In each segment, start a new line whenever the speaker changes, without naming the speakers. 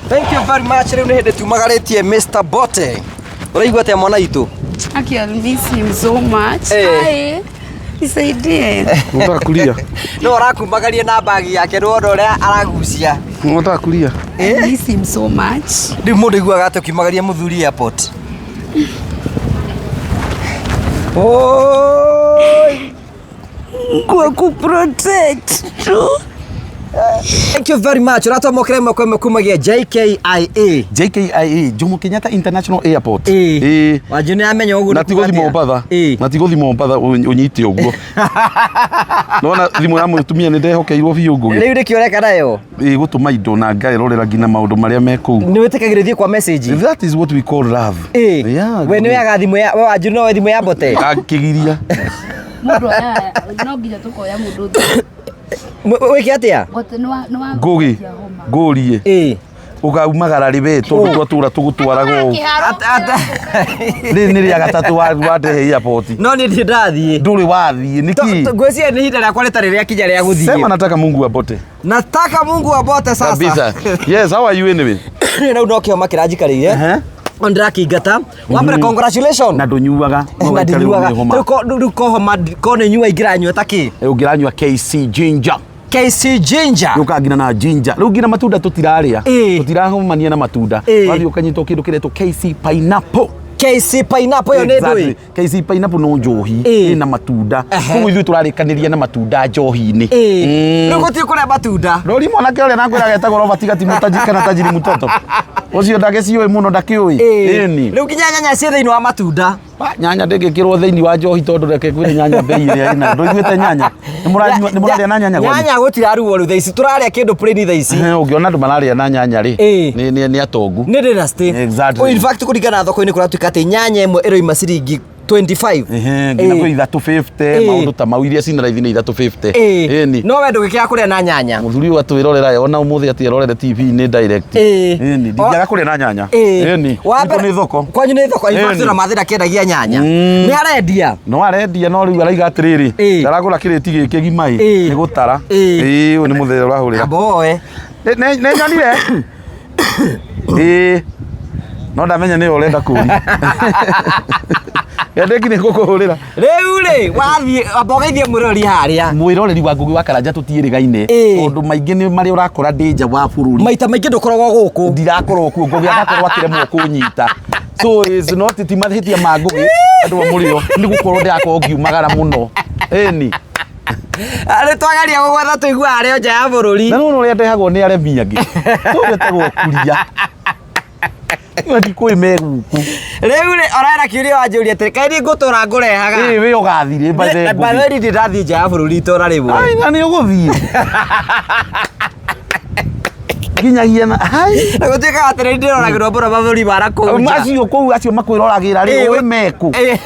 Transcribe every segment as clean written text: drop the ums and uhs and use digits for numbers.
Thank you very much. Rĩu nĩ hĩndĩ tumagarĩtie Mr. Bote. Ũraigua atĩa mwana itũ?
Aki, I'll miss him so much.
Eh.
Hi. Nisaidie.
Unataka kulia?
No ũrakumagaria na bagi yake nĩwona ũrĩa aragucia.
Unataka kulia?
I miss him so much.
Rĩu mũndũ aiguaga atĩa ũkiumagaria mũthuri airport? Oi!
Kwa kuprotect tu.
Thank you very much. Ũratwamũkĩra ĩmwe kwa ĩmwe kumagia JKIA.
JKIA, Jomo Kenyatta International Airport.
Ĩĩ.
Ĩĩ.
Wanjũ nĩ amenya ũguo
Na ti gũthi Mombatha.
Ĩĩ.
Na ti gũthi Mombatha ũnyite ũguo. Nona thimũ ya mũtumia nĩ ndehokeirwo biũ ngũgĩ.
Rĩu nĩkĩo ũreka nayo?
Ĩĩ gũtũma indo na ngaĩrorera nginya maũndũ marĩa me kũu.
Nĩ wĩtĩkagĩrio thiĩ kwa message?
That is what we call love.
Ĩĩ.
Yeah.
We nĩ oyaga thimũ ya we Wanjũ no thimũ ya Mbote?
Akĩgiria.
Mũndũ oyaga no nginya tũkoya mũndũ thimũ.
Wĩke atĩa?
Gote nĩ wa nĩ wa
Ngũgĩ. Ngũrie.
Ĩĩ.
Ũkaumagara rĩ we tondũ twatũra tũgũtwaraga ũũ. Rĩrĩ nĩ rĩa gatatũ wandehe airport.
No niĩ ndirĩ ndathiĩ.
Ndũrĩ wathiĩ nĩkĩ?
Ngwĩciria nĩ ihinda rĩakwa rĩtarĩ rĩakinya rĩa
Sema
gũthiĩ.
nataka Mungu apote.
Nataka Mungu abote sasa.
Kabisa. Yes, how are you anyway?
Niĩ rĩu no kĩhoma kĩranjikarĩire.
Ehe.
No ndĩrakĩingata. Wa mbere congratulations.
Na ndũnyuaga.
Na ndinyuaga. Rĩu rĩu kohoma ko nĩ nyua ingĩranyua ta kĩ?
Ũngĩranyua KC Ginger.
KC Ginger.
Yũkaga nginya na ginger. Rĩu nginya matunda tũtirarĩa.
Ĩĩ.
Tũtirahomania na matunda.
Ĩĩ.
Wathiĩ ũkanyitwo kĩndũ kĩretwo KC Pineapple.
KC Pineapple ĩyo nĩ ndũĩ.
KC Pineapple no njohi
Ĩĩ.
ĩna matunda.
Ehe.
Koguo ithuĩ tũrarĩkanĩria na matunda njohi-inĩ.
Ĩĩ.
Mm.
Rĩu gũtirĩ kũrĩa matunda.
Rori mwanake ũrĩa nakwĩraga etagwo Robert Gatimu Taji kana Tajiri Mutoto. Ũcio ndagĩciũĩ mũno ndakĩũĩ.
Ĩĩ.
Ĩni.
Rĩu nginya nyanya ciĩ thĩinĩ wa matunda.
Pa, nyanya ndĩngĩkĩrwo thĩinĩ wa njohi tondũ reke ngwĩre nyanya mbei ĩrĩa ĩna ndũiguĩte nyanya nĩ mũranyua- nĩ mũrarĩa na nyanya kwanyu?
Nyanya gũtiraruo rĩu thaa ici tũrarĩa kĩndũ plain thaa ici.
Ehe, ũngĩona andũ mararĩa na nyanya rĩ
Ĩĩ.
nĩ atongu
Nĩ dynasty.
Exactly.
Oh, in fact kũringana na thoko-inĩ kũratuĩka atĩ nyanya ĩmwe ĩroima ciringi 25.
Ehe, nginya
Ĩĩ.
kwĩ 350
Ĩĩ.
maũndũ ta mau iria cina raithi nĩ 350
Ĩĩ.
Ĩni.
No we ndũgĩkĩaga kũrĩa na nyanya.
mũthuri ũyũ atwĩrorera ye ona ũmũthĩ atĩ erorere TV-inĩ direct
Ĩĩ.
Ĩni, ndingĩaga kũrĩa na nyanya
Ĩĩ.
Ĩni.
Wa
Gwitũ
mbere-
nĩ thoko
Kwanyu nĩ thoko. In fact
Ĩni.
ona Mathĩna kĩendagia nyanya.
Mm.
Nĩ arendia.
no arendia no rĩu araiga atĩrĩrĩ
Ĩĩ.
ndaragũra kĩrĩti gĩkĩ gima ĩ
Ĩĩ.
nĩ gũtara
Ĩĩ.
Ĩĩ, ũyũ nĩ mũthee ũrahũrĩra
Amba woe.
Nĩ nyonire ĩĩ no ndamenya nĩwe ũrenda kũria endeki nĩ ngũkũhũrĩra
Rĩu rĩ wathiĩ amba ũgeithie mwĩroreri harĩa.
mwĩroreri wa Ngũgĩ wa Karanja tũtiĩrĩgaine
Ĩĩ.
tondũ maingĩ nĩ marĩa ũrakora ndĩ nja wa bũrũri
Maita maingĩ ndũkoragwo gũkũ.
ndirakorwo kuo Ngũgĩ agakorwo akĩremwo kũnyita so is not ti mahĩtia ma Ngũgĩ andũ a mũrĩo nĩ gũkorwo ndĩrakorwo ngiumagara mũno ĩni
Nĩ twagaria gũgwetha tũiguaga arĩ o nja ya bũrũri.
na nĩwona ũrĩa ndehagwo nĩ aremi angĩ tũgetagwo kuria Ĩyo ndikũĩ me gũkũ
Rĩu rĩ orera kĩũria wanjũria atĩrĩ kaĩ niĩ ngũtũra ngũrehaga.
ĩĩ wĩ ũgathirĩ mbathe
By the way, ndirĩ ndathiĩ nja ya bũrũri itũra rĩmwe.
Ai, na nĩ ũgũthiĩ nginyagia na hai
Na gũtuĩkaga atĩ nĩ ndĩroragĩrwo mũno mabũrũri ma na kũu nja.
macio kũu acio makwĩroragĩra rĩ
Ĩĩ,
ũĩ mekũ
Ĩĩ.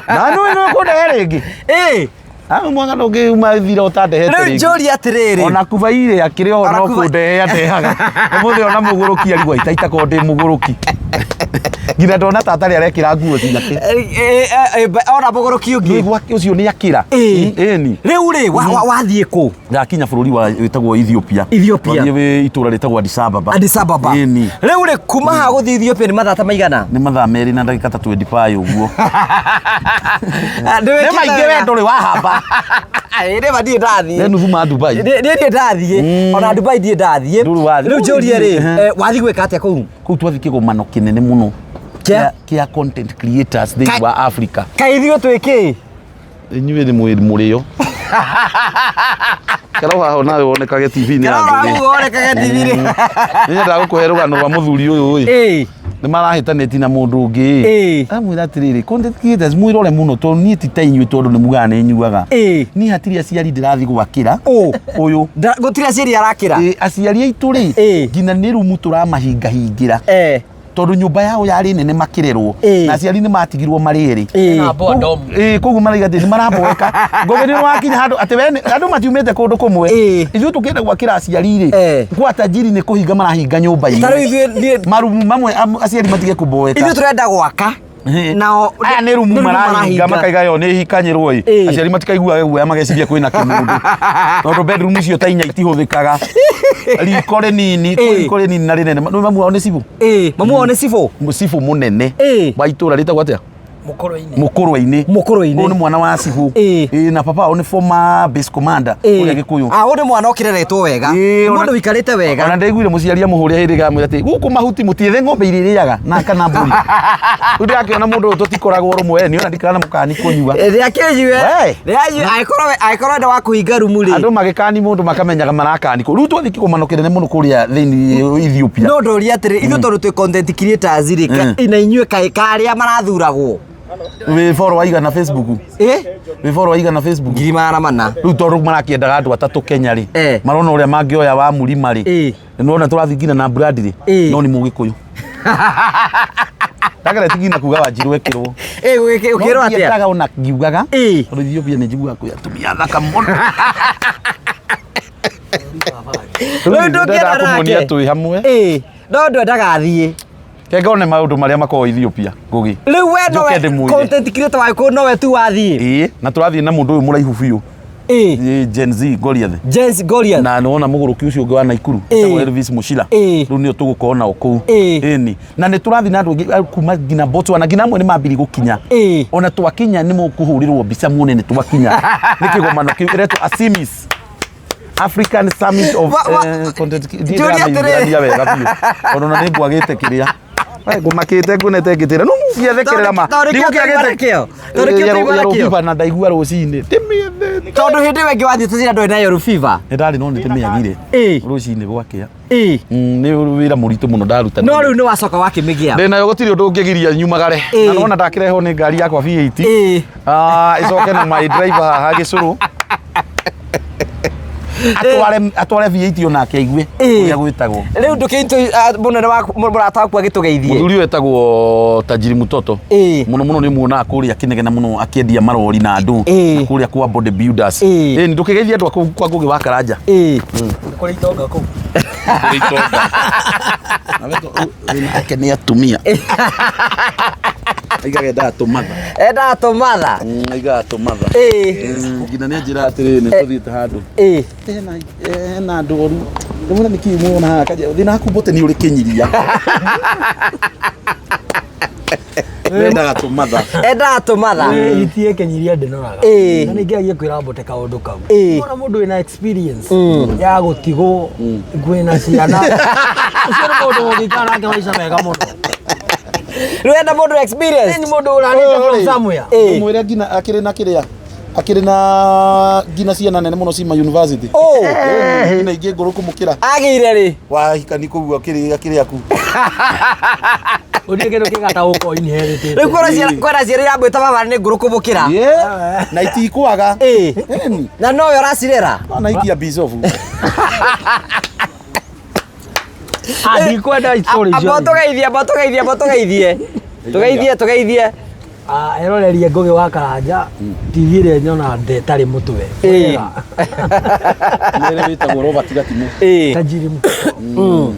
na nĩ nĩ ũkũndehe rĩngĩ
Ĩĩ.
Au mwana ndũngĩuma thira ũtandehete
Rĩu
rĩngĩ
njũrie atĩrĩrĩ.
ona kuba irĩ akĩrĩ oho
Ona
no
Kuba-
kũndehe andehaga ũmũthĩ ona mũgũrũki arigwo itaitakorwo ndĩ mũgũrũki nginya ndona tata rĩ arekĩra nguo ciake
Eh, eh, eh, ona mũgũrũki ũngĩ.
nĩgwa ũcio nĩ akĩra
Ĩĩ.
ĩni
Rĩu rĩ wathiĩ kũ?
ndakinya bũrũri wa wĩtagwo Ethiopia
Ethiopia.
Twathiĩ wĩ itũra rĩtagwo Addis Ababa
Addis Ababa.
ĩni
Rĩu rĩ kuma haha gũthiĩ Ethiopia nĩ mathaa ta maigana?
nĩ mathaa merĩ na ndagĩka ta 25 ũguo
Nĩ
nĩ maingĩ we ndũrĩ wahamba
Ĩ nĩ ma ndirĩ ndathiĩ.
nĩ nuthu ma Dubai
Niĩ ndirĩ ndathiĩ.
Mm.
Ona Dubai ndirĩ ndathiĩ.
Ndũrĩ wathiĩ.
Rĩu njũrie rĩ,
Ehe.
wathiĩ gwĩka atĩa kũu?
kũu twathiĩ kĩgomano kĩnene mũno
Kĩa?
kĩa content creators thĩinĩ
Ka-
wa Africa
Kaĩ ithuĩ twĩ kĩ?
inyuĩ nĩ mwĩ mũrĩo Karoha ho nawe wonekage TV-inĩ ya
Karora
Ngũgĩ.
hau wonekage TV-inĩ.
Nĩ nyendaga gũkũhe rũgano rwa mũthuri ũyũ ĩ
Ĩĩ.
nĩ marahĩtanĩtie na mũndũ ũngĩ
Ĩĩ.
amwĩra atĩrĩrĩ content creators mwĩrore mũno tondũ niĩ ti ta inyuĩ tondũ nĩ mugaga nĩ nyuaga
Ĩĩ.
niĩ hatirĩ aciari ndĩrathiĩ gwakĩra
Ũ.
ũyũ
Gũtirĩ aciari arakĩra.
Ĩĩ, aciari aitũ rĩ
Ĩĩ.
nginya nĩ rumu tũramahingahingĩra
Eh.
tondũ nyũmba yao yarĩ nene makĩrerwo
Ĩĩ.
na aciari nĩ matigirwo marĩ erĩ
Ĩĩ.
Ĩĩ, koguo maraiga atĩ nĩ maraboeka ngũgĩ nĩ wakinya handũ atĩ we andũ matiumĩte kũndũ kũmwe
Ĩĩ.
ithuĩ tũkĩenda gwakĩra aciari rĩ
Eh.
kwa tajiri nĩ kũhinga marahinga nyũmba
Ta rĩu ithuĩ
marumu mamwe aciari matige kũboeka
ithuĩ tũrenda gwaka. Nao
Aya nĩ rumu marahinga makaiga yo nĩ hikanyĩrwo ĩ.
Ĩ.
Aciari matikaiguage guoya mageciria kwĩna kĩmũndũ. Tondũ bedroom icio ta inya itihũthĩkaga. Riko rĩnini,
Ĩ.
riko rĩnini na rĩnene. Nĩ mamu wao nĩ cibũ.
Ĩ, mamu wao nĩ cibũ.
Cibũ mũnene.
Ĩ.
Wa itũra rĩtagwo atĩa?
Mũkũrwe-inĩ.
Mũkũrwe-inĩ.
Mũkũrwe-inĩ.
Ũyũ nĩ mwana wa cibũ.
Ĩ.
Ĩ, na papa wao nĩ former base commander
Ĩ.
kũrĩa Gĩkũyũ.
Ah, ũyũ nĩ mwana ũkĩreretwo wega.
Ĩ, ona-
Mũndũ wĩikarĩte wega.
Ona ndaiguire mũciari amũhũrĩa hĩndĩ ĩrĩa atĩ gũkũ mahuti mũtiethe ng'ombe iria irĩaga na kana mbũri. Rĩu ndĩrakĩona mũndũ ũyũ tũtikoragwo rũmwe nĩ ona ndikana mũkani kũnyua.
Rĩakĩnyue.
We.
Rĩanyue angĩkorwo enda wa kũhinga rumu rĩ.
Andũ magĩkani mũndũ makamenyaga marakani kũ. Rĩu twathiĩ kĩgomano kĩnene mũno kũrĩa thĩinĩ Ethiopia.
No ndoria atĩrĩ, ithuĩ tondũ twĩ content creators rĩ, na inyuĩ kaĩ karĩa marathuragwo.
Wĩ follow aigana Facebook?
Ĩ?
Wĩ follow aigana Facebook?
400,000.
Rĩu tondũ marakĩendaga andũ atatũ Kenya rĩ.
Eh.
Marona ũrĩa mangĩoya wa mũrima rĩ.
Ĩ.
Nĩwona tũrathiĩ nginya na brand rĩ.
Ĩ.
No nĩ Mũgĩkũyũ. Ndagereti nginya kuga Wanjirũ ekĩrwo.
Ĩ, ũkĩrwo
No
atĩa?
ndiendaga ona ngiugaga.
Ĩ.
Tondũ Ethiopia nĩ njiguaga kwĩ atumia athaka mũno.
Rĩu ndũngĩenda
Ndendaga kũmuonia
nake.
twĩ hamwe.
Ĩ, no ndwendaga athiĩ.
Kenga one maũndũ marĩa makoragwo Ethiopia Ngugi.
Rĩu we
Njoke
nowe
ndĩmwĩre.
content creator wa Gĩkũyũ nowe tu wathiĩ.
Ĩ, na tũrathiĩ na mũndũ ũyũ mũraihu biũ.
Ĩ.
Ĩ, Gen Z Goliath.
Jens Goliath.
Na nĩwona mũgũrũki ũcio ũngĩ wa Naikuru
Ĩ.
etagwo Elvis Mushira.
Ĩ.
Rĩu nĩo tũgũkorwo nao kũu.
Ĩ.
Ĩni. Na nĩ tũrathiĩ na andũ aingĩ kuma nginya Botswana nginya amwe nĩ mambirie gũkinya.
Ĩ.
Ona twakinya nĩ mũkũhũrĩrwo mbica muone nĩ twakinya. Nĩ kĩgomano kĩu ĩretwo Asimis. African Summit of Content
Njũria atĩrĩrĩ.
Ndiramenyithania wega biũ. Tondũ ona nĩ ngwagĩte kĩrĩa. We, Ngũmakĩte nguonete ngĩtĩra. No mũngĩathekerera ma.
Tondũ nĩkĩo tũigua nakĩo. Tondũ nĩkĩo tũigua
Yellow
nakĩo.
fever na ndaigua rũcinĩ. Ndĩmĩethete.
Tondũ hĩndĩ ĩyo ĩngĩ wathiĩte njĩra ndwarĩ na yellow fever.
Nĩ ndarĩ no nĩ ndĩmĩagire.
Ĩ.
Rũcinĩ gwakĩa.
Ĩ.
Nĩ wĩra mũritũ mũno ndaruta.
No rĩu nĩ wacoka wakĩmĩgĩa.
Ndĩ nayo gũtirĩ ũndũ ũngĩgiria nyumagare.
Ĩ.
Na nĩwona ndakĩrehwo nĩ ngari yakwa V8.
Ĩ.
Ah, ĩcoke na my driver haha gĩcũrũ. Atware V8 onake aigue
Ĩ.
ũrĩa gwĩtagwo.
Rĩu ndũkĩintũ mũnene waku mũrata waku agĩtũgeithie.
Mũthuri ũyũ etagwo Tajiri Mutoto.
Ĩ.
Mũno mũno nĩ muonaga kũrĩa akĩnegena mũno akĩendia marori na andũ.
Ĩ.
Na kũrĩa kwa body builders.
Ĩ.
Ĩ, ndũkĩgeithie andũ a kũu kwa Ngũgĩ wa Karanja.
Ĩ.
Kũrĩ itonga kũu.
Ake nĩ atumia. Aigaga endaga tũmatha.
Endaga tũmatha.
Aigaga tũmatha.
Ĩ.
Nginya nĩ anjĩra atĩrĩrĩ nĩ tũthiĩte handũ.
Ĩ.
Hena andũ oru. Ndĩmwĩra nĩkĩ muona haha kanja thĩna waku mbote nĩ ũrĩ kĩnyiria. Mendaga tũmatha.
Endaga tũmatha.
Itie kenyiria ndĩnoraga.
Ĩ.
Na ningĩagie kwĩra mbote kaũndũ kau.
Ĩ.
Wona mũndũ wĩna experience ya gũtigwo kwĩna ciana. Ũcio nĩ mũndũ ũngĩikara nake maica mega mũno.
Rĩu enda mũndũ experience.
Nĩ mũndũ ũranĩte from somewhere.
Ĩ.
Mwĩre nginya akĩrĩ na kĩrĩa akĩrĩ na nginya ciana nene mũno cima university.
Oh.
Nginya ingĩ ngũrũ kũmũkĩra.
Agĩire rĩ.
Wahikani kũu akĩrĩ aku.
Gũtirĩ kĩndũ kĩgata gũkorwo inherited.
Rĩu kwĩna ciana iramwĩta baba nĩ ngũrũ kũmũkĩra.
Yeah. Na itikwaga.
Ĩ.
Ĩni.
Na nowe ũracirera.
Anaikia bicobu.
Ah, ndikwenda story
Amba
icio.
tũgeithie, amba tũgeithie, amba tũgeithie. Tũgeithie, tũgeithie.
Ah, erorerie Ngũgĩ wa Karanja TV ĩrĩa nyona ndetarĩ mũtwe.
Ĩ.
Mwĩre wĩtagwo Robert Gatimũ.
Ĩ.
Tajiri mũtwe.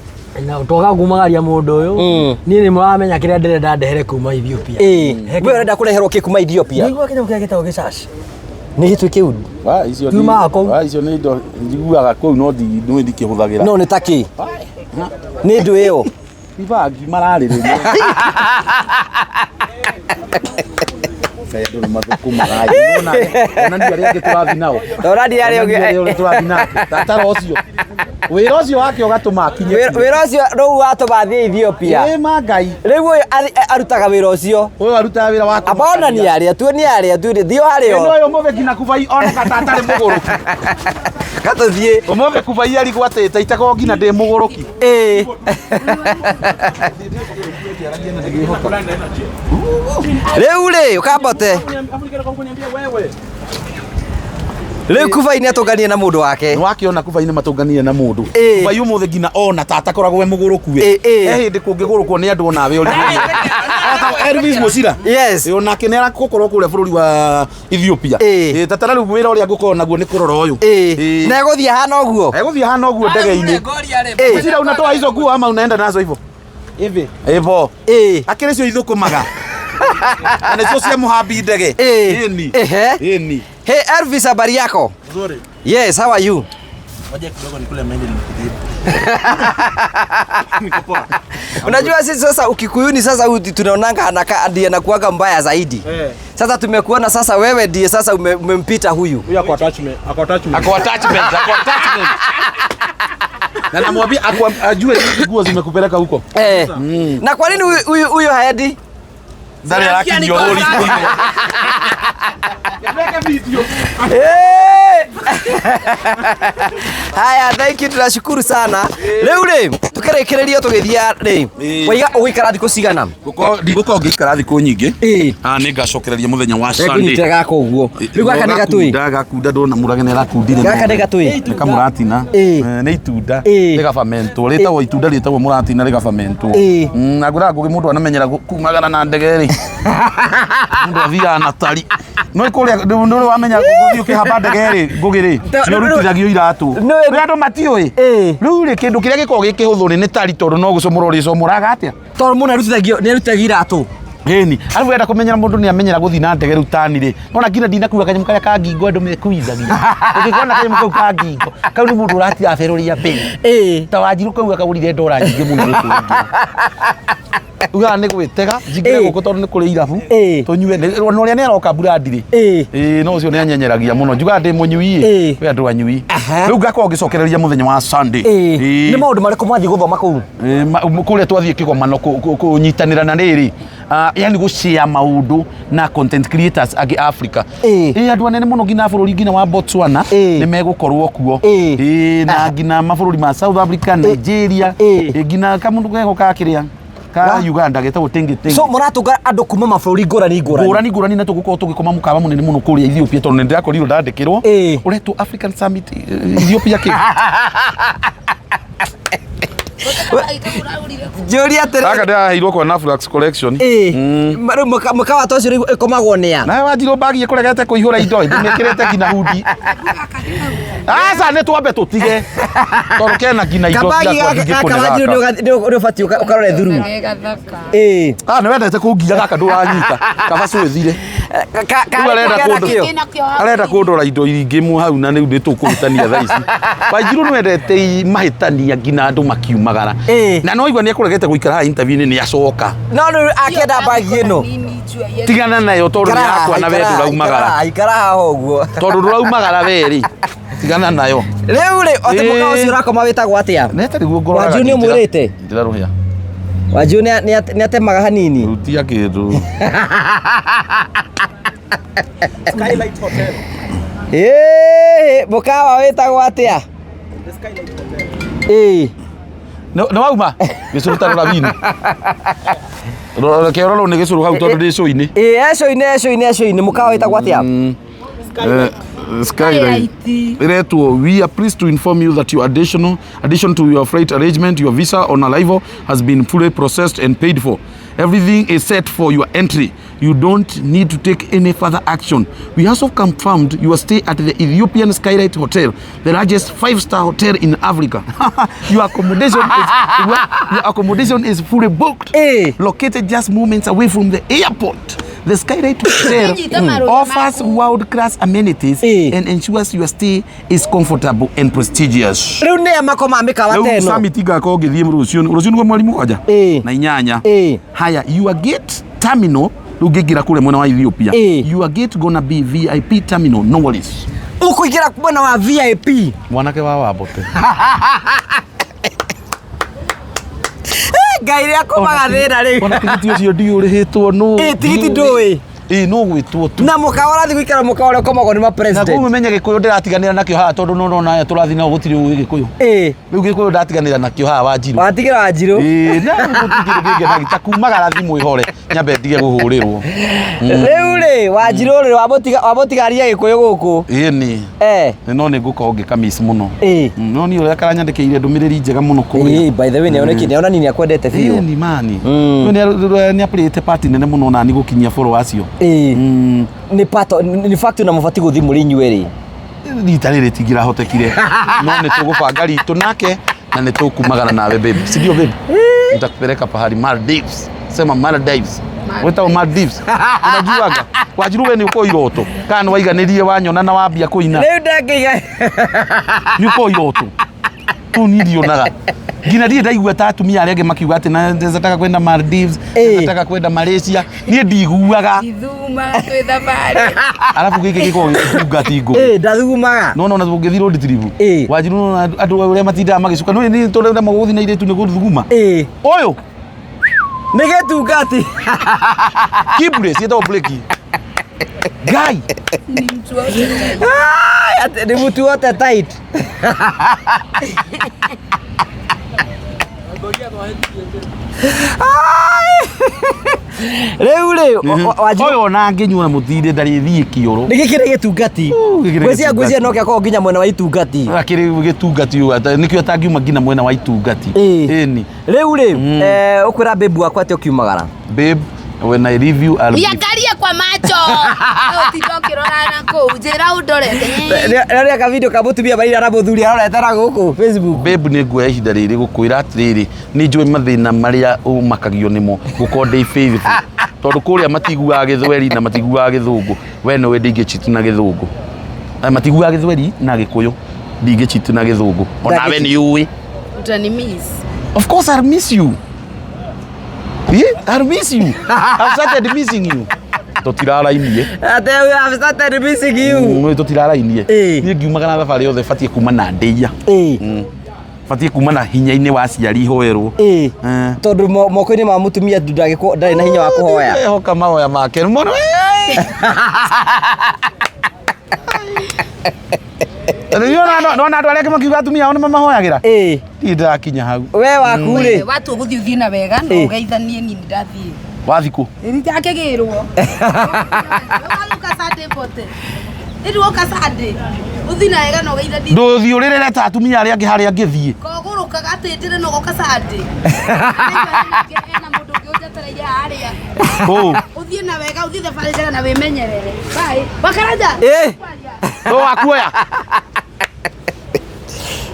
Na twaga kumagaria mũndũ ũyũ niĩ nĩ mũramenya kĩrĩa ndĩrenda ndehere kuma Ethiopia.
Ĩ. We ũrenda kũreherwo kĩ kuma Ethiopia?
Nĩigua kĩnyamũ kĩrĩa gĩtagwo gĩcaci.
Nĩ gĩtwĩ kĩu.
Wa icio
Tumaga kũu.
Wa icio nĩ indo njiguaga kũu no nĩ ndikĩhũthagĩra.
No nĩ ta kĩ? Nĩ ndũ ĩyo.
Ibangi mararĩrĩria. Kaĩ andũ nĩ mathũkũmaga. Ona ndio arĩa angĩ tũrathiĩ nao.
Ona ndio arĩa
Ona
ũngĩ-
ndio arĩa tũrathiĩ nake. Tatara ũcio. Wĩra ũcio wake ũgatũma akinye.
Wĩra ũcio rĩu watũma athiĩ Ethiopia.
Ĩ ma Ngai.
Rĩu ũyũ arutaga wĩra ũcio.
Ũyũ arutaga wĩra wa
Amba ona nĩ arĩa, tuonie arĩa, tuonie, thiĩ o harĩa
Ĩno
o.
ũyũ ũmũthĩ nginya kubai oneka ta atarĩ mũgũrũki.
Gatũthiĩ.
Ũmũthĩ kubai arigwatĩte itakorwo nginya ndĩ mũgũrũki.
Ĩ. Rĩu rĩ, ũkambote. Rĩu kubai nĩ atũnganie na mũndũ wake.
Nĩ wakĩona kubai nĩ matũnganire na mũndũ.
Ĩ.
Kubai ũmũthĩ nginya ona ta atakoragwo e mũgũrũku we.
Ĩ, ĩ.
He hĩndĩ kũngĩgũrũkwo nĩ andũ onawe ũrigwo. Elvis Mũcira.
Yes.
Ĩ, onake nĩ aragũkorwo kũrĩa bũrũri wa Ethiopia.
Ĩ.
Ĩ, tatara rĩu wĩra ũrĩa ngũkorwo naguo nĩ kũrora ũyũ.
Ĩ.
Ĩ.
Na egũthiĩ ahana ũguo.
Egũthiĩ ahana ũguo ndege-inĩ.
Ĩ.
Mũcira unatoa hizo nguo ama unaenda nazo hivyo?
Hivi.
Hivyo.
Ĩ.
Akĩrĩ cio ithũkũmaga. Na nĩcio cia mũhambi ndege.
Eh.
Ĩni.
Ehe.
Ĩni.
Hey Elvis, habari yako?
Nzuri.
Yes, how are you?
Ngoja kidogo nikule mahindi nimekujibu. Niko poa.
Unajua sisi sasa Ukikuyuni sasa huyu tunaonanga anakaa ndiye anakuwaga mbaya zaidi.
Eh.
Sasa tumekuona sasa wewe ndiye sasa umempita huyu.
Huyu ako attachment, ako attachment.
Ako attachment, ako attachment. Na namwambia ajue hizi nguo zimekupeleka huko.
Eh. Na kwa nini huyu huyu huyu haendi?
Ndari arakinyio hũri.
Eh. Haya, thank you, tunashukuru sana. Rĩu rĩ, tũkĩrĩkĩrĩria tũgĩthiĩ rĩ.
Ĩĩ.
Waiga ũgũikara thikũ cigana?
Ndigũkorwo ngĩikara thikũ nyingĩ.
Ĩĩ.
Ah, nĩ ngacokereria mũthenya wa Sunday.
Ngũnyitĩra gaka ũguo. Rĩu gaka nĩ gatũĩ.
Gakunda ndona mũrage nĩ arakundire.
Gaka nĩ gatũĩ.
Nĩ kamũratina.
Ĩĩ.
Eh, nĩ itunda.
Ĩĩ.
Rĩgabamentwo. Rĩtagwo itunda rĩtagwo mũratina rĩgabamentwo.
Ĩĩ.
Na ngũraga ngũgĩ mũndũ anamenyera kumagara na ndege rĩ. Mũndũ athiaga na tari. No kũrĩa nĩ wamenya gũthiĩ ũkĩhamba ndege rĩ ngũgĩ rĩ nĩ ũrutithagio iratũ.
Nĩ-
Rĩu andũ matiũĩ.
Ĩĩ.
Rĩu rĩ kĩndũ kĩrĩa gĩkoragwo gĩ kĩhũthũ rĩ nĩ tari tondũ no gũcomora ũrĩcomoraga atĩa.
Tondũ mũndũ arutithagio nĩ arutithagio iratũ.
Ĩni, arabu wenda kũmenyera mũndũ nĩ amenyera gũthiĩ na ndege rĩu tani rĩ. Ona nginya ndinakuga kanyamũ karĩa ka ngingo andũ mekuithagia. Ũngĩkona kanyamũ kau ka ngingo, kau nĩ mũndũ ũratiraberũria mbei.
Ĩĩ.
Ta Wanjiru kau akagũrire ndora nyingĩ mũno gũkũ ũguo. Ugaga nĩ gwĩtega, njingĩre
Ĩĩ.
gũkũ tondũ nĩ kũrĩ irabu.
Ĩĩ.
Tũnyue, na ũrĩa nĩ aroka mbura ndirĩ.
Ĩĩ.
Ĩĩ, no ũcio nĩ anyenyeragia mũno. Njugaga ndĩ mũnyui
Ĩĩ.
ĩ. Kwĩ andũ anyui.
Aha.
Rĩu ngakorwo ngĩcokereria mũthenya wa Sunday.
Ĩĩ.
Ĩĩ.
Nĩ maũndũ marĩkũ mwathiĩ gũthoma kũu?
Kũrĩa twathiĩ kĩgomano kũnyitanĩra na rĩrĩ yani gũshare maũndũ na content creators angĩ Africa.
Ĩĩ.
Ĩĩ, andũ anene mũno nginya bũrũri nginya wa Botswana
Ĩĩ.
nĩ megũkorwo kuo.
Ĩĩ.
Ĩĩ, na nginya mabũrũri ma South Africa, Nigeria,
Ĩĩ.
ĩĩ, nginya kamũndũ gego ka kĩrĩa ka
Wa?
Uganda getagwo Tingi Tingi.
So mũratũnga andũ kuma mabũrũri ngũrani ngũrani.
Ngũrani ngũrani na tũgũkorwo tũgĩkoma mũkawa mũnene mũno kũrĩa Ethiopia tondũ nĩ ndĩrakorirwo ndandĩkĩrwo
Ĩĩ.
ũretwo African Summit Ethiopia kĩ
Njũria atĩrĩrĩ.
Gaka ndĩraheirwo kwa Naflax collection.
Ĩĩ. Rĩu mũkawa ta ũcio rĩu ĩkomagwo nĩ a?
Nawe Wanjiru mbagi ĩkũregete kũihũra indo ndĩmĩkĩrĩte nginya hundi. Aca nĩ twambe tũtige tondũ kena nginya indo
Kabagi
ciakwa
gaka
ndingĩkũne
gaka Wanjiru
gaka.
nĩ ũbatiĩ ũkarore thuru.
Gathaka.
Ĩĩ.
Ah, nĩ wendete kũngiya gaka ndũranyita kaba cwĩthire. Rĩu arenda
Kĩo.
Arenda kũndora indo ingĩ mu hau na rĩu nĩ tũkũhĩtania thaa ici. Wanjiru nĩ wendete mahĩtania nginya andũ makiumagara.
Ĩĩ.
Na no igua nĩ ekũregete gũikara haha interview-inĩ nĩ acoka.
No rĩu akĩenda mbagi ĩno.
Tigana nayo tondũ nĩ yakwa na we ndũraumagara.
Ikara haha ũguo.
Tondũ ndũraumagara we rĩ. Tigana nayo.
Rĩu rĩ, atĩ
Ĩĩ.
mũkawa ũcio ũrakoma wĩtagwo atĩa?
Neta nĩguo ngororaga.
Wanjiru nĩ ũmwĩrĩte?
Njĩra rũhĩa.
Wanjiru nĩ atemaga hanini.
Rutia kĩndũ.
Skylight Hotel.
Ĩĩ, mũkawa wĩtagwo atĩa?
The Skylight Hotel.
Ĩĩ.
Nĩ wauma? Gĩcũrũ ta rora wini. Reke ũrorwo nĩ gĩcũrũ hau tondũ ndĩ cũinĩ.
Ĩĩ, ecũinĩ ecũinĩ ecũinĩ mũkawa wĩtagwo atĩa?
Skylight. Iretwo, we are pleased to inform you that your addition to your flight arrangement, your visa on arrival has been fully processed and paid for. Everything is set for your entry. You don't need to take any further action. We also confirmed your stay at the Ethiopian Skylight Hotel, the largest 5-star hotel in Africa. Your accommodation is your accommodation is fully booked.
Eh.
Located just moments away from the airport. The Skylight Hotel
Nyita marũa
offers
maku.
world-class amenities
Eh.
and ensures your stay is comfortable and prestigious.
Rĩu nĩ a makomaga mĩkawa ta
Rĩu
ĩno.
summit ngakorwo ngĩthiĩ rũciũ rũciũ nĩguo mweri mũgwanja
Ĩĩ.
na inyanya.
Ĩĩ.
Haya, your gate terminal rĩu ngĩingĩra kũrĩa mwena wa Ethiopia.
Ĩĩ.
Your gate gonna be VIP terminal, no worries.
Ũkũingĩra mwena wa VIP.
Mwanake wa Wambote.
Ngai rĩ akomaga thĩna rĩu.
Ona tigiti ũcio ndiũrĩhĩtwo nũ.
Ĩĩ, tigiti ndũĩ.
Ĩĩ, no gwĩtwo tu.
Na mũkawa ũrathiĩ gũikara mũkawa ũrĩa ũkomagwo nĩ ma
Na kũu
president.
ũmenye gĩkũyũ ndĩratiganĩra nakĩo haha tondũ no nona aya tũrathiĩ nao gũtirĩ ũĩ gĩkũyũ.
Ĩĩ.
Rĩu gĩkũyũ ndatiganĩra nakĩo haha Wanjiru.
Watigĩra Wanjiru.
Ĩĩ, na gũtirĩ kĩngĩ ta kumagara thimũ ĩhore nyambe ndige kũhũrĩrwo.
Rĩu rĩ, Wanjiru rĩ wamũtigaria gĩkũyũ gũkũ.
Ĩĩ nĩ.
Eh.
No nĩ ngũkorwo ngĩkamiss mũno.
Ĩĩ.
No niĩ ũrĩa karanyandĩkĩire ndũmĩrĩri njega mũno kũrĩa.
Ĩĩ, by the way nĩoneki nĩonani nĩakwendete biũ.
Ĩĩ ni mani.
Mm.
Nĩ aplayĩte part nene mũno nani gũkinyia follow acio.
Ĩĩ.
Mm.
Nĩ part nĩ fact na mũbatiĩ gũthiĩ mũrĩ inyuerĩ.
Rita rĩrĩ tingĩrahotekire no nĩ tũgũbanga ritũ nake na nĩ tũkumagara nawe babe, si ndio babe? Nitakupeleka pahali Maldives. Sema Maldives. Wĩtagwo Maldives. Unajuaga Wanjiru we nĩ ũkũĩ iroto kana nĩ waiganĩrie wanyona na wambia kũina?
Rĩu ndangĩiga.
Nĩ ũkũĩ iroto tũu niĩ ndionaga nginya ndirĩ ndaigua ta atumia arĩa angĩ makiuga atĩ na nataka kwenda Maldives, nataka kwenda Malaysia. Niĩ ndiguaga.
Ithuma twĩ thabarĩ.
Arabu gĩkĩ gĩkoragwo gĩtungati ngũgĩ.
Ndathugumaga.
No no na ũngĩthiĩ road trip, Wanjiru, no andũ ũrĩa matindaga magĩcuka no nĩ tũrenda gũthiĩ na airĩtu nĩ gũthuguma. Ũyũ
Nĩ gĩtungati.
Kibure ciĩtagwo breki ngai.
Ni mtu wote.
Ai, atĩ nĩ mũtu wote tight. Ai! Rĩu rĩ Wanjiru.
Ũyũ ona angĩnyua na mũtinde ndarĩthiĩ kĩoro.
Nĩ gĩkĩ nĩ gĩtungati.
Gĩkĩ nĩ
Ngwĩciria
gĩtungati.
ngwĩciria no gĩakorwo nginya mwena wa itungati.
Akĩrĩ gĩtungati ũyũ nĩkĩo atangiuma nginya mwena wa itungati. Ĩni.
Rĩu rĩ ũkwĩra babe wakwa atĩ ũkiumagara?
Babe, when I leave you, I'll be
Niangalie kwa macho. Ũtinda ũkĩrora na kũu. Njĩra ũndorete.
Rĩrĩa ka video ka mũtumia marira na mũthuri arorete na gũkũ Facebook.
Babe, nĩ nguoya ihinda rĩrĩ gũkwĩra atĩrĩrĩ, nĩ njũĩ mathĩna marĩa ũmakagio nĩmo gũkorwo ndĩ faithful, tondũ kũrĩa matiguaga gĩthweri na matiguaga gĩthũngũ. We nĩwe ndingĩ cheat na gĩthũngũ. Matiguaga gĩthweri na gĩkũyũ, ndingĩ cheat na gĩthũngũ onawe nĩ ũĩ.
Utani miss.
Of course I'll miss you. Yeah, I'll miss you. I've started missing you. Tũtirarainie.
Ate I've started missing you.
Tũtirarainie. Niĩ ngiumaga na thabarĩ yothe batiĩ kuma na ndĩia. Batiĩ kuma na hinya-inĩ wa aciari hoerwo.
Tondũ moko-inĩ ma mũtumia ndangĩkorwo ndarĩ na hinya wa kũhoya.
Ehoka mahoya make mũno. Nona andũ arĩa angĩ makiuga atumia ao nĩ mamahoyagĩra. Ndirĩ ndĩrakinya hau.
We waku rĩ?
Watua gũthiĩ ũthiĩ na wega na ũgeithanie niĩ ndathiĩ.
Wathiĩ kũ?
Ndakĩgĩrwo. Ũka Sunday bote. Rĩu ũka Sunday. Ũthiĩ na wega na ũgeithanie.
Ndũthiĩ ũrĩrĩre ta atumia arĩa angĩ harĩa ngĩthiĩ.
Kogũrũkaga atĩ njĩre na ũgoka Sunday. Ena mũndũ ũngĩ ũnjetereire harĩa.
Kũ?
Ũthiĩ na wega, ũthiĩ thabarĩ njega na wĩmenyerere. Bye. Wakaranja.
No wakuoya.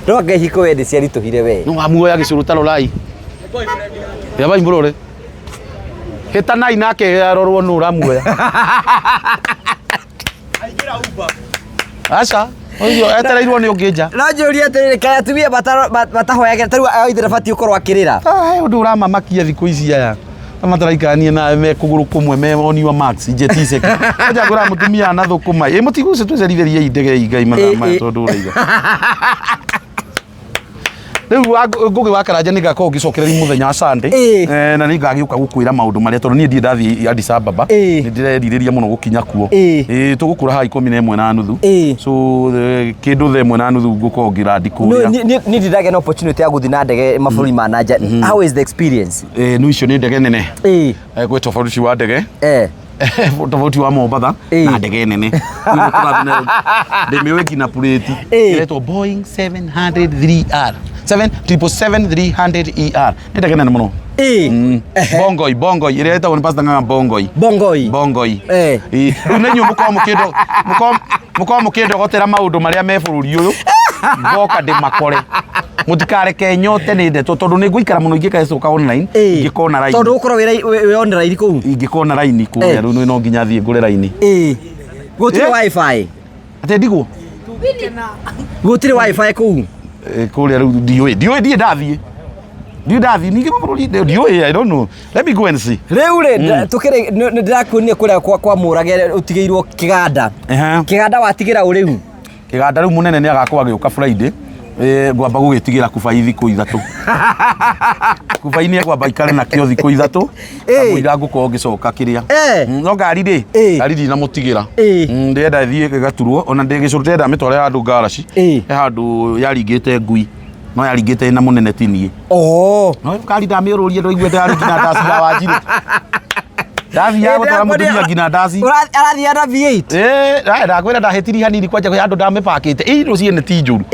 No anga ihiko we nĩ ciaritũhire we.
No wamuoya gĩcũrũ ta rorai. Yabai mũrore. Hĩtanai nake arorwo nũ ũramuoya. Aca, ũcio etereirwo nĩ ũngĩ nja.
No njũrie atĩrĩrĩ, kaĩ atumia matahoyagĩra ta rĩu oithĩra batiĩ gũkorwo akĩrĩra?
He ũndũ ũramamakia thikũ ici aya. Ta mataraikarania nawe me kũgũrũ kũmwe me on your marks njetiseki. Aja ngũra mũtumia na thũkũma. Ĩ mũtiguce twĩcerithĩrie ndege igai mathaa maya tondũ ũraiga. Rĩu Ngũgĩ wa Karanja nĩ ngakorwo ngĩcokereria mũthenya wa Sunday. Na nĩ ngagĩũka gũkwĩra maũndũ marĩa tondũ niĩ ndirĩ ndathiĩ Addis Ababa. Nĩ ndĩrerirĩria mũno gũkinya kuo. Tũgũkũra haha 11:30. So kĩndũ 1:30 ngũkorwo ngĩrandi kũrĩa.
Niĩ ndirĩ na opportunity ya gũthiĩ na ndege mabũrũri ma na nja. How is the experience?
Nĩ icio nĩ ndege nene. Gwĩ tofauti wa ndege. Tofauti wa Mombatha na ndege nene. Ndĩmĩũĩ nginya plate. Ĩretwo Boeing 703R. 777-300 ER. Nĩ ndege nene mũno. Bongoi, Bongoi, ĩrĩa ĩtagwo nĩ Pastor Ng'ang'a Bongoi.
Bongoi.
Bongoi. Rĩu nĩ inyuĩ mũkorwo mũkĩndogotera maũndũ marĩa me bũrũri ũyũ. Ngoka ndĩmakore. Mũtikareke nyote nĩ ndeto tondũ nĩ ngũikara mũno ingĩkecoka online, ingĩkona raini.
Tondũ ũgũkorwo wĩ online kũu.
Ingĩkona raini kũrĩa rĩu no nginya thiĩ ngũre raini.
Gũtirĩ wifi.
Atĩ ndigwo?
Gũtirĩ wifi kũu.
Kũrĩa rĩu ndiũĩ, ndiũĩ ndirĩ ndathiĩ. Ndiũĩ ndathiĩ ningĩ mabũrũri ndiũĩ, I don't know. Let me go and see.
Rĩu rĩ tũkĩrĩ nĩ ndĩrakuonia kũrĩa kwa Mũrage ũtigĩirwo kĩganda. Kĩganda watigĩra ũ rĩu?
Kĩganda rĩu mũnene nĩ agakorwo agĩũka Friday. Ngwamba gũgĩtigĩra kubai thikũ 3. Kubai nĩ egwamba ikare nakĩo thikũ 3. Kamũira ngũkorwo ngĩcoka kĩrĩa. No ngari rĩ, ngari ndinamũtigĩra. Ndĩrenda ĩthiĩ ĩgaturwo, ona ndĩ gĩcũrũ ndĩrenda mĩtware handũ ngaraci. He handũ yaringĩte ngui. No yaringĩte ĩna mũnene ti niĩ. No ngari ndamĩũrũrie ndũigue ndĩrarĩ nginya ndaci ya Wanjirũ. Ndathiaga gũtwara mũtumia nginya ndaci.
Arathiaga na V8.
Ndakwĩra ndahĩtirie hanini kwanja kwĩ handũ ndamĩbakĩte. Indo ciene ti njũru.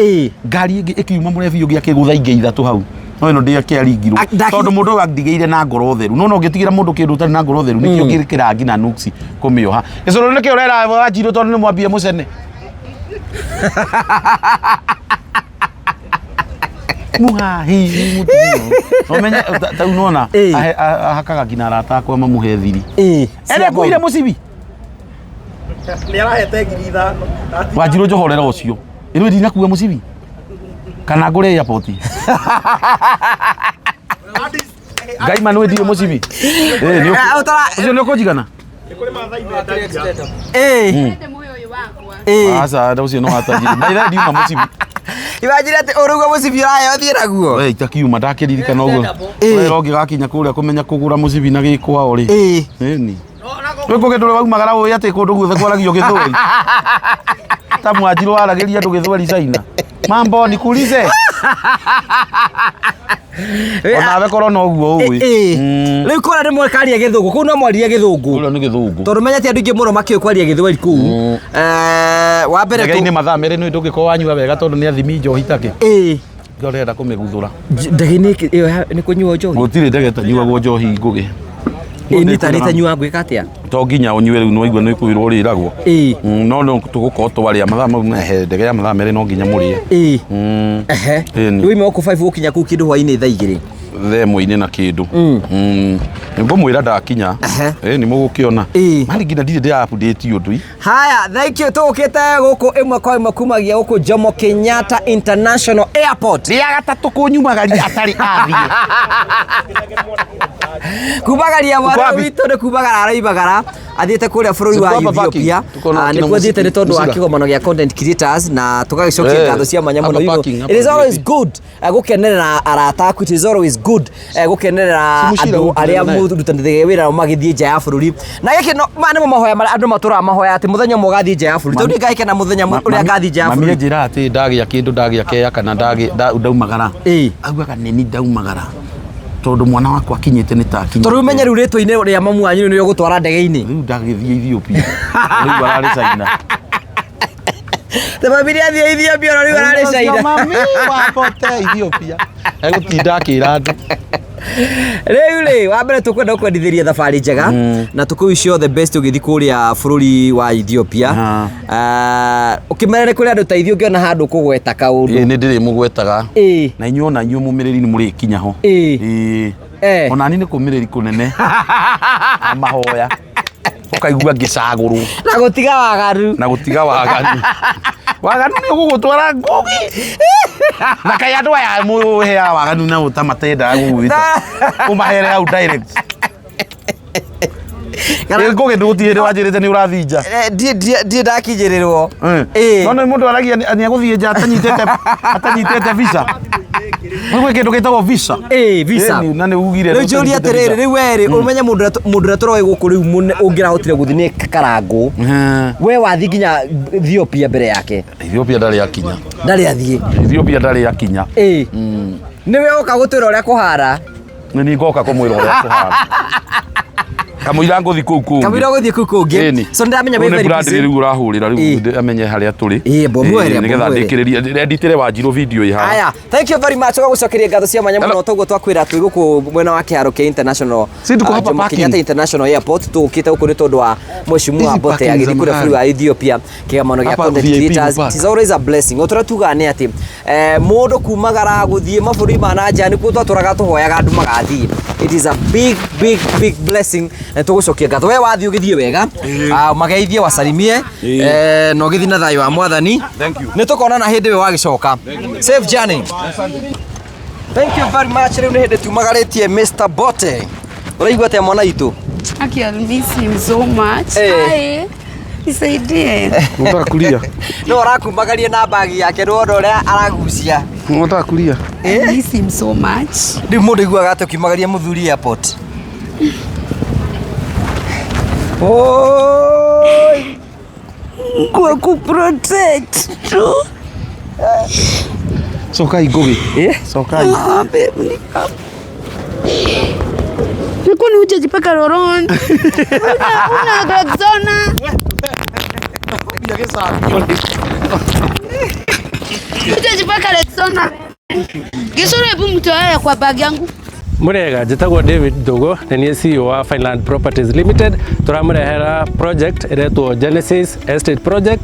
Ngari ĩngĩ ĩkiuma mũrebi ũngĩ akĩgũtha ingĩ 3 hau. No ĩno ndĩakĩaringirwo. Tondũ mũndũ ũyũ andigĩire na ngoro theru. No no ũngĩtigĩra mũndũ kĩndũ ũtarĩ na ngoro theru nĩkĩo kĩrathi na nuksi kũmĩoha. Gĩcũrũ nĩkĩo ũrera Wanjirũ tondũ nĩ mwambie mũcene. Muhahi mũtumia. Ũmenye ta rĩu nĩwona
Ĩĩ.
ahakaga nginya arata akwa mamũhe thiri.
Ĩĩ.
Ere kuire mũcibi.
Nĩ arahete 5,000.
Wanjirũ njohorera ũcio. Ĩrĩ ndinakua mũcibi. Kana ngũre airport. Ngai ma nĩ ndirĩ mũcibi. Ĩĩ nĩ ũcio nĩ ũkũnjigana.
Nĩ kũrĩ Maathai mendagia.
Ĩĩ.
Ndĩ muoyo ũyũ wakwa.
Ĩĩ.
Aca ũcio no watajiri. Maithe ndiuma mũcibi.
Imagine atĩ ũrauga mũcibi ũraheo thiĩ naguo.
We itakiuma ndakĩririkana ũguo.
Ĩĩ.
Wera ũngĩgakinya kũrĩa kũmenya kũgũra mũcibi na gĩkwao rĩ.
Ĩĩ.
Ĩni. Wĩ kũngĩ ndũrĩ waumagara ũĩ atĩ kũndũ guothe kwaragio gĩthweri. Ta mwanjirũ waragĩria andũ gĩthweri China. Mambo nikuulize. Onawe korwo no ũguo ũĩ.
Ĩĩ.
Mm.
Rĩu kũrĩa nĩ mwekaria gĩthũngũ. Kũu no mwaririe gĩthũngũ.
Kũrĩa nĩ gĩthũngũ.
Tondũ menya ti andũ aingĩ mũno makĩũĩ kwaria gĩthweri kũu. Wa mbere
Ndege-inĩ mathaa merĩ nĩ ndũngĩkorwo wanyua wega tondũ nĩ athimi njohi take.
Ĩĩ.
Nĩkĩo ndĩrenda kũmĩguthũra.
Ndege-inĩ ĩyo nĩ kũnyuo njohi.
Gũtirĩ ndege ĩtanyuagwo njohi ngũgĩ.
Ĩĩ niĩ ta nĩ ngwĩka atĩa?
To nginya ũnyue rĩu nĩwaigua nĩ kwĩrwo ũrĩragwo.
Ĩĩ.
No no tũgũkorwo twarĩa mathaa mau he ndege ya mathaa merĩ no nginya mũrĩe.
Ĩĩ.
Mm.
Ehe.
Ĩni.
Rĩu ima gũkũ 5 gũkinya kũu kĩndũ hwainĩ thaa igĩrĩ.
Thaa ĩmwe-inĩ na kĩndũ. Nĩ ngũmwĩra ndakinya.
Ehe.
Ĩĩ nĩ mũgũkĩona.
Ĩĩ.
Mari nginya ndirĩ ndĩra update ũndũ.
Haya, thank you. Tũgũkĩte gũkũ ĩmwe kwa ĩmwe kumagia gũkũ Jomo Kenyatta International Airport.
Rĩa gatatũ kũnyumagaria atarĩ athiĩ.
Kumagaria mwana
Tuko wapi?
witũ nĩ kumagara araimagara athiĩte kũrĩa bũrũri wa
Tuko hapa parking.
Ethiopia.
Tuko na kina
Nĩkuo athiĩte nĩ tondũ wa
Musila.
kĩgomano gĩa content creators na tũgagĩcokia
Eh,
ngatho cia mwanya
hapa
mũno. You know,
parking, hapa
it is always
VIP.
good gũkenerera arata aku, it is always good gũkenerera
Si Mushira
andũ
gũkũ
arĩa
naye.
mũrutanĩtie wĩra nao magĩthiĩ nja ya bũrũri. Na gĩkĩ no maya nĩmo mahoya marĩa andũ matũraga mahoya atĩ mũthenya ũmwe ũgathiĩ nja ya bũrũri. Tondũ niĩ ngagĩkena mũthenya ũrĩa ngathiĩ nja ya
Mami
bũrũri.
anjĩraga atĩ ndagĩa kĩndũ ndagĩa keya kana ndaumagara.
Ĩĩ.
Augaga nĩ ndaumagara. Tondũ mwana wakwa akinyĩte nĩ ta akinyĩte.
Tondũ rĩu menye rĩu rĩtwa-inĩ rĩa mamu wanyu nĩrĩo gũtwara ndege-inĩ.
Rĩu ndagĩthiĩ Ethiopia. Rĩu ararĩ China.
Te mami nĩ athiĩ Ethiopia na rĩu ararĩ China.
Mami wabote Ethiopia. Egũtinda akĩra andũ.
Rĩu rĩ, wa mbere tũkwenda gũkwendithĩria thabarĩ njega na tũkũ wish you all the best ũgĩthiĩ kũrĩa bũrũri wa Ethiopia. Ũkĩmera nĩ kũrĩ andũ ta ithuĩ ũngĩona handũ kũgweta kaũndũ.
Ĩĩ nĩ ndĩrĩ mũgwetaga.
Ĩĩ.
Na inyuĩ ona inyuĩ mũmĩrĩri nĩ mũrĩkinya ho.
Ĩĩ.
Ĩĩ.
Eh.
Ona niĩ nĩ kũmĩrĩri kũnene. Na mahoya. Ũkaigua ngĩcagũrwo.
Na gũtiga waganu.
Na gũtiga waganu. Waganu nĩ ũgũgũtwara ngũgi. Na kaĩ andũ aya mũheaga waganu nao ta matendaga gũgwĩta. Ũmahere hau direct. Ĩ ngũgĩ ndũgũtirĩ hĩndĩ wanjĩrĩte nĩ ũrathiĩ nja.
Ndirĩ ndakinyĩrĩrwo. Ĩĩ.
No nĩ mũndũ aragia nĩ egũthiĩ nja atanyitĩte visa. Nĩ gwĩ kĩndũ gĩtagwo visa.
Ĩĩ, visa.
Ĩni, na nĩ ugire.
Rĩu njũrie atĩrĩrĩ, rĩu we rĩ, ũmenye mũndũ ũrĩa tũroĩ gũkũ rĩu ũngĩrahotire gũthiĩ nĩ Karangũ. We wathiĩ nginya Ethiopia mbere yake.
Ethiopia ndarĩ akinya.
Ndarĩ athiĩ.
Ethiopia ndarĩ akinya.
Ĩĩ. Nĩwe oka gũtwĩra ũrĩa kũhara.
Nĩ niĩ ngoka kũmwĩra ũrĩa kũhana. Kamũira ngũthiĩ kũu kũngĩ.
Kamũira ũgũthiĩ kũu kũngĩ.
Ĩni.
So nĩndamenya
Rĩu
wĩ
nĩ
very
brand
busy.
rĩu ũrahũrĩra
Ĩĩ.
rĩu amenye harĩa tũrĩ.
Ĩĩ, mbomwere,
Ĩĩ, nĩgetha
mbomwere.
ndĩkĩrĩrie nditĩre Wanjirũ video ĩ haha.
Aya, thank you very much. Ũgagũcokeria ngatho cia mwanya
Hello.
mũno toguo twakwĩra twĩ gũkũ mwena wa kĩharo kĩa international
Si tuko hapa
Jomo
parking.
Kenyatta International Airport tũgũkĩte gũkũ nĩ tondũ wa mheshimiwa
Hizi
Mbote
parking
agĩthiĩ
za
kũrĩa bũrũri wa Ethiopia kĩgomano gĩa
Hapa
content
VIP
creators.
park.
It is always a blessing. O tũrĩa tugaga nĩ atĩ mũndũ kumagara gũthiĩ mabũrũri ma na nja nĩkuo twatũraga tũhoyaga andũ magathiĩ. It is a big big big blessing na tũgũcokia ngatho. We wathiĩ ũgĩthiĩ wega, mageithie wasalimie, na ũgĩthiĩ na thayũ wa Mwathani.
Thank you.
Nĩ tũkonana hĩndĩ ĩyo wagĩcoka. Safe journey. Thank you very much. Rĩu nĩ hĩndĩ tumagarĩtie Mr. Bote. Ũraigua atĩa mwana itũ?
Aki, I'll miss him so much.
Eh.
Hi. Nisaidie.
Unataka kulia?
No arakumagaria na bagi yake nĩ wona ũrĩa aragucia.
Unataka kulia?
I miss him so much.
Rĩu mũndũ aiguaga atĩa ũkiumagaria mũthuri airport? Oi!
Kwa kuprotect tu.
Cokai ngũgĩ.
Eh?
Cokai.
Ah, babe, nika. Nilikuwa ni hujajipaka roron. Una Rexona. Hujajipaka Rexona. Gisoro, hebu mtoe kwa bag yangu.
Murega njĩtagwo David Ndugu nĩ niĩ CEO wa Finland Properties Limited tũramũrehera project ĩretwo Genesis Estate Project.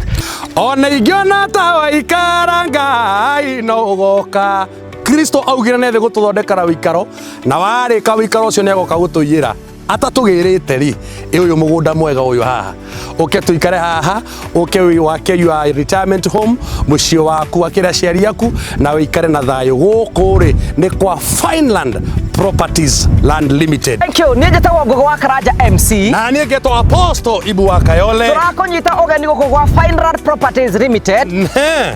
Ona ingĩona ta waikara Ngai no ũgoka. Kristo augire nĩ gũtũthondekera wĩikaro na warĩka wĩikaro ũcio nĩ agoka gũtũiyĩra atatũgĩrĩte rĩ ĩ ũyũ mũgũnda mwega ũyũ haha ũke tũikare haha ũke wĩ wake your retirement home mũciĩ waku wakĩra aciari aku na wĩikare na thayũ gũkũ rĩ nĩ kwa Fineland Properties Land Limited.
Thank you. Niĩ njĩtagwo Ngũgĩ wa Karanja MC.
Na niĩ ngetwo Apostle Ibu wa Kayole.
Tũrakũnyita ũgeni gũkũ gwa Fineland Properties Limited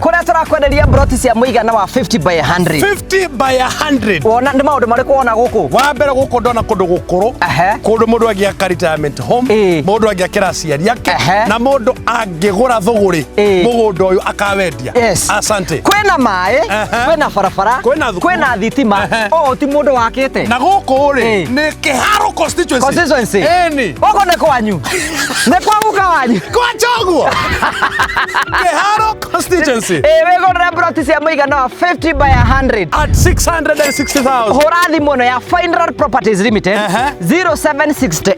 kũrĩa tũrakwenderia broti cia mũigana wa 50 by 100.
50 by 100.
Wona nĩ maũndũ marĩkũ wona gũkũ?
Wa mbere gũkũ ndona kũndũ gũkũrũ kũndũ mũndũ angĩaka retirement home mũndũ angĩakĩra aciari ake na mũndũ angĩgũra thũgũrĩ mũgũnda ũyũ akawendia.
Yes.
Asante.
Kwĩna maĩ, kwĩna barabara,
Kwĩna thukuru.
kwĩna thitima. Ũũ ti mũndũ wakĩte.
Na gũkũ rĩ nĩ Kĩharũ constituency.
Constituency.
Ĩni.
Gũkũ nĩ kwanyu. Nĩ kwa guka wanyu.
Kwa Choguo. Kĩharũ constituency.
Ĩ wĩgũrĩre broti cia mũigana wa 50 by 100
at 660,000.
Hũra thimũ ĩno ya Fineland Properties Limited 0768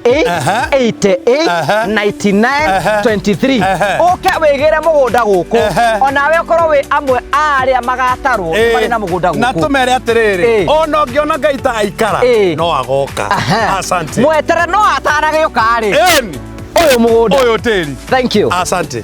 88 99 23 ũke wĩgĩre mũgũnda gũkũ onawe ũkorwo wĩ amwe a arĩa magatarwo marĩ na mũgũnda
na
gũkũ.
tũmere atĩrĩrĩ
Ĩ.
ona ũngĩona Ngai ta aikara no agoka. Asante.
Mwetere no atanagĩũka rĩ
Ĩni.
Ũyũ mũgũnda
ũyũ tĩri.
Thank you.
Asante.